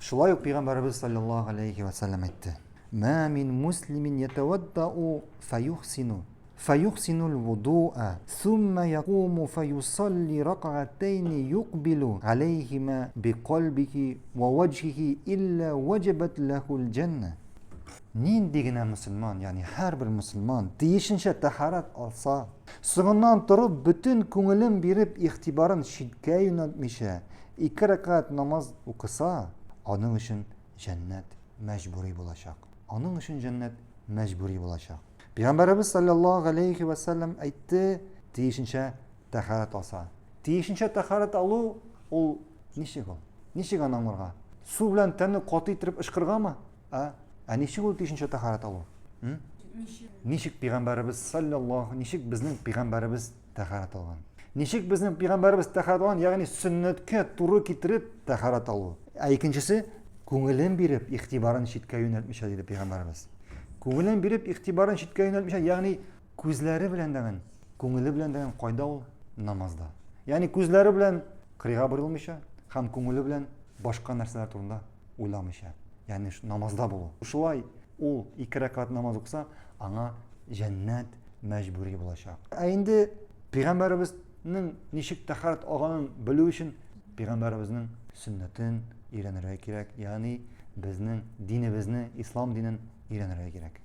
Шулай ук пәйгамбәребез саллаллаһу алейхи ва саллям әйтте: "Ма мин муслимин ятаваддау фаюхсину фаюхсину ал-вудуа сумма якуму фаюсалли рак'атайни юкбилу алейхима бикалбихи ва ваҗһихи илля ваҗабат лахул җанна". Нинди генә мөселман, ягъни һәрбер мөселман тиешенчә тәһарәт алса, соңыннан торып бөтен күңелен биреп, игътибарын читкә юнәлтмичә, ике рәкәгать намаз укыса, аның өчен җәннәт мәҗбүри булачак. Аның өчен җәннәт мәҗбүри булачак. Пәйгамбәребез саллаллаһу алейхи ва саллям әйтте, тиешенчә тәһарәт алса. Тиешенчә тәһарәт алу ул ничек ул? Ничек аны аңларга? Су белән тәнне каты иттереп ышкыргамы? Ә? Ә ничек ул тиешенчә тәһарәт алу? Ничек? Ничек пәйгамбәребез саллаллаһу, ничек безнең пәйгамбәребез тәһарәт алган? Ничек безнең пәйгамбәребез тәһарәт алган, ягъни сөннәткә туры китереп тәһарәт алу. Ә икенчесе күңелен биреп, игътибарын читкә юнәлтмичә диде пәйгамбәребез. Күңелен биреп, игътибарын читкә юнәлтмичә, ягъни күзләре белән дәген, күңеле белән дәген кайда ул? Намазда. Ягъни күзләре белән кырыйга борылмыйча һәм күңеле белән башка нәрсәләр турында уйламыйча, ягъни намазда булу. Шулай ул ике рәкәгать намаз укыса, аңа җәннәт мәҗбүри булачак. Ә инде пәйгамбәребезнең ничек тәһарәт алганын белү өчен пәйгамбәребезнең сөннәтен өйрәнергә кирәк, ягъни безнең динебезне, ислам динен өйрәнергә кирәк.